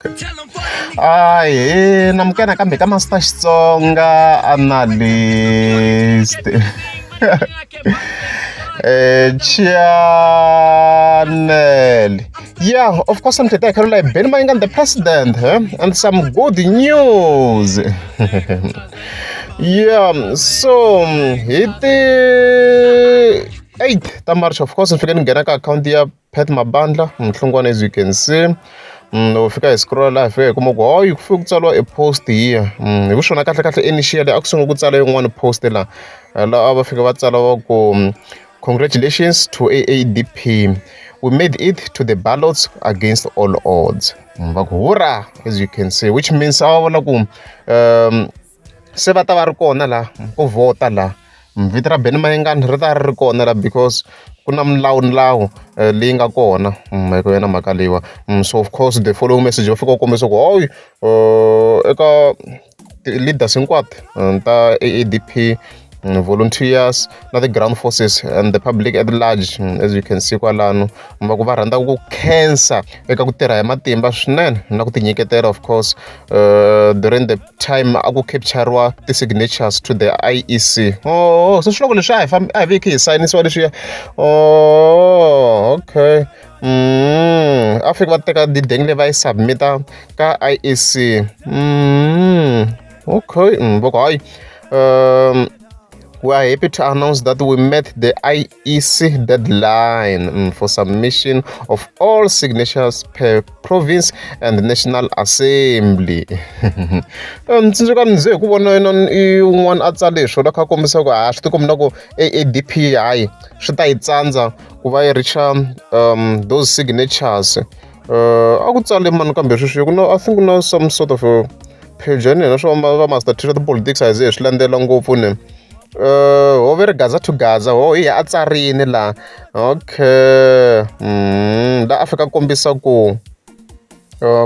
Ahee namukela nakambe ka Master Xitsonga analyst channel yeah of course ni tlhela hi kha hi Benny Mayengani the president and some good news yeah so hi ti 8 ta March of course ni fike ni nghena ka akhawunti ya Pat Mabandla Mhlungwana as you can see loko fika hi scroll laha hi fika hi kuma ku hayi ku fike ku tsariwa e post here hi ku swona kahle kahle initially a ku sungule ku tsala yin'wani post laha laha a va fika va tsala va ku congratulations to A_A_D_P we made it to the ballots against all odds va ku hurrah as you can see which means a va vula ku se va ta va ri kona laha ku vhota laha vito ra Benny Mayengani ri ta ri ri kona laha because ku na milawulawu leyi nga kona hi ku yona mhaka leyiwa so of course the following message va fika va kombisa ku hayi eka ti-leaders hinkwato ta A_A_D_P volunteers na ti-ground forces and the public at large as you can see kwalano va ku va rhandza ku khensa eka ku tirha hi matimba swinene na ku tinyiketela of course during the time a ku capture-riwa ti-signatures to the I_E_C oh se swi loko leswi a hi fambi a hi veki hi sayinisiwa leswiya oh okay a fika va teka didenge leyi va yi submit-a ka I_E_C okay va ku hayi we are happy to announce that we met the I_E_C deadline for submission of all signatures per province and national assembly ni tsundzuka ni ze hi ku vona i un'wana a tsale hi swona kha a kombisa ku a swi tikombi na ku A_A_D_P hayi swi ta yi tsandza ku va yi reach-a those signatures a ku tsale mani kambe sweswi ku na I think ku na some sort of a page ya yena swa va master teacher ti-politics a hi ze hi swi landzela ngopfu ni ho ve ri gaza to gaza ho hi a tsarini laha okay la a fika a kombisa ku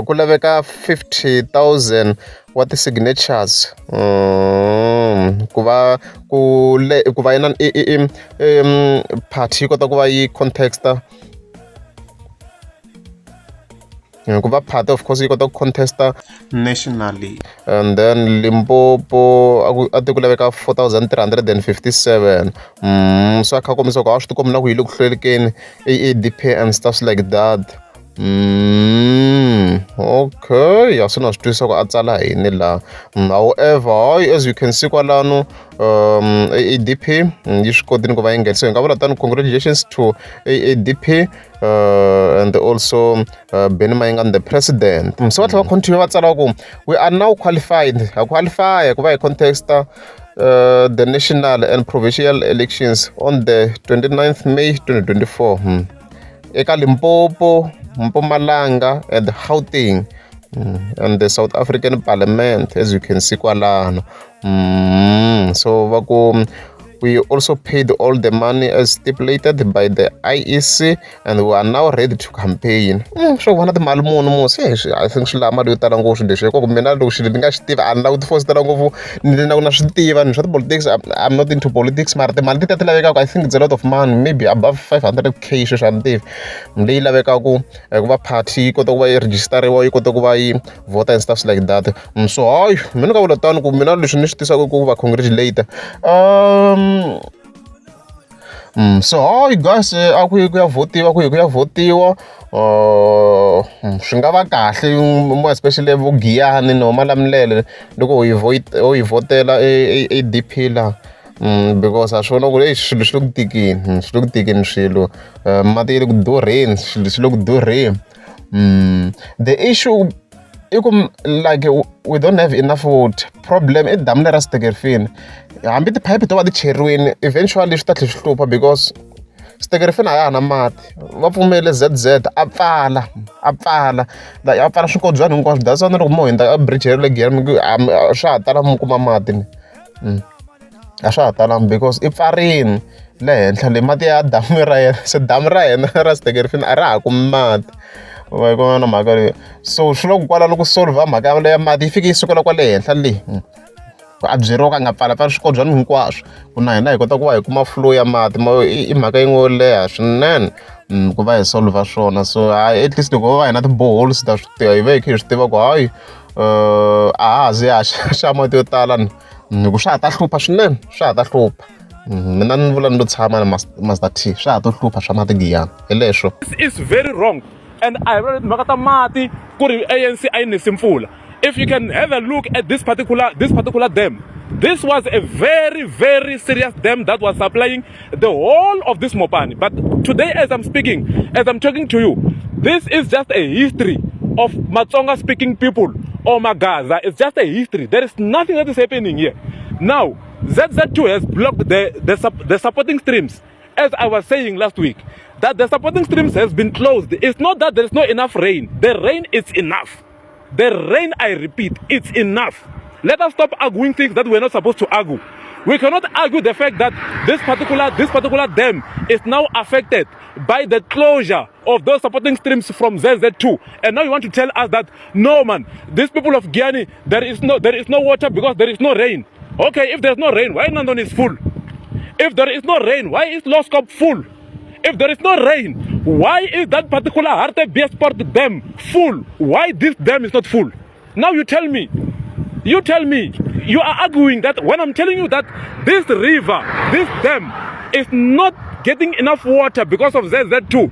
ku laveka 50,000 wa ti-signatures ku va ku le ku va yina i i party yi kota ku va yi contest-a ku va party of course yi kota ku contest-a nationally and then Limpopo a ku a ti ku laveka 4357 so a kha a kombisa ku a swi tikombi na ku yi le ku hlulekeni A_A_D_P and stuff like that okay ya se na swi twisisa ku a tsala yini laha however hayi as you can see kwalano A_A_D_P yi swi kotile ku va yi nghenisa hi nga vula tano congratulations to A_A_D_P and also Benny Mayengani the president so va tlhela va continue va tsala ku we are now qualified ha qualify ku va hi contest-a the national and provincial elections on the 29th May 2024 eka Limpopo, Mpumalanga and Gauteng and the South African Parliament as you can see kwalano so va ku we also paid all the money as stipulated by the I_E_C and we are now ready to campaign swo va na timali muni musi I think swi lava mali yo tala ngopfu swilo leswi hikuva mina loko xilo ni nga xi tivi a ni lavi ku ti fositela ngopfu ni na ku na swi tiva ni swa ti-politics I'm not into politics mara timali letiya ti lavekaka I think it's a lot of money maybe above 500K sweswi a ni tivi leyi lavekaka ku va party yi kota ku va yi register-iwa yi kota ku va yi vhota and stuff like that so hayi mina ni nga vula tano ku mina leswi ni swi tisaka ku va congratulate so hayi guys a ku yi ku ya vhotiwa ku yi ku ya vhotiwa swi nga va kahle more especially vo Giyani no Malamulele loko hi ho yi vhotela A_D_P laha because ha swi vona ku exi swilo swi le ku tikeni swi le ku tikeni swilo mati ya le ku durheni swilo swi le ku durheni the issue i ku like we don't have enough water problem i damu lera Stekerfini hambi tiphayiphi to va ti cheriwile eventually swi ta tlhela swi hlupha because Stekerfini a ya ha na mati va pfumele Z_Z a pfala a pfala like a pfala swinkobyani hinkwaswo that's why na loko mo hundza a bridge ya le Giyani mi ku swa ha tala mi kuma mati ni a swa ha talanga because i pfarini le henhla le mati ya damu ra yena se damu ra hina ra Stekerfini a ra ha kumi mati va yi vona mhaka leyi so swi loko kwalano ku solve mhaka ya mati yi fike yi sukela kwale henhla le a byeriwa ku a nga pfalapfali swikobyana hinkwaswo ku na hina hi kota ku va hi kuma flow ya mati ma i mhaka yin'we yo leha swinene. Ku va hi solver swona. So hayi, at least loko va hi na ti-boreholes ta swi tiva, hi va hi kha hi swi tiva ku hayi, a ha ha zi ha xa mati yo tala ni hi ku swa ha ta hlupha swinene, swa ha ta hlupha. Mina ni vula ni lo tshama na Master T, swa ha to hlupha swa mati Giyani, hi leswo. This is very wrong and a hi vula timhaka ta mati ku ri ANC a yi nisi mpfula. If you can have a look at this particular dam, this was a very, very serious dam that was supplying the whole of this Mopani. But today, as I'm speaking, as I'm talking to you, this is just a history of Matsonga speaking people or Magaza. It's just a history. There is nothing that is happening here. Now, ZZ2 has blocked the supporting streams. As I was saying last week, that the supporting streams has been closed. It's not that there is not enough rain. The rain is enough. The rain, I repeat, it's enough. Let us stop arguing things that we're not supposed to argue. We cannot argue the fact that this particular dam is now affected by the closure of those supporting streams from ZZ2. And now you want to tell us that no man, these people of Giyani, there is no water because there is no rain. Okay, if there's no rain, why Nandoni is full? If there is no rain, why is Loskop full? If there is no rain, why is that particular Hartbeespoort Dam full? Why this dam is not full? Now you tell me. You tell me. You are arguing that when I'm telling you that this river, this dam, is not getting enough water because of ZZ2.